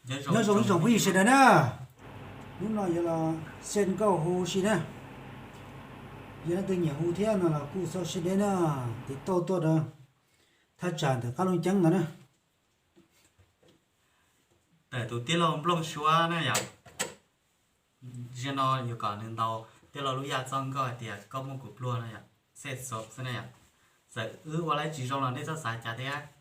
Nyob zoo ib tsoom phooj ywg sawv daws na. Hnub no yuav los xyeej nkauj hu si na. Yog leej twg nyiam hu thiab no los kuj xav sib deb na, tiv tauj tuaj rau thaj tsam ntawm qab looj ceeb no na. Ntawm tus tij laug Nplooj Suab na yom. Zaum no yuav kom nws ntaus tij laug Lub Yaj txoj nkauj hais tias koj muaj kuv pluag no yom, xej xov xwb na yom. Txawm wb ua laib tsis zoo los nej txhob xav cas thiab.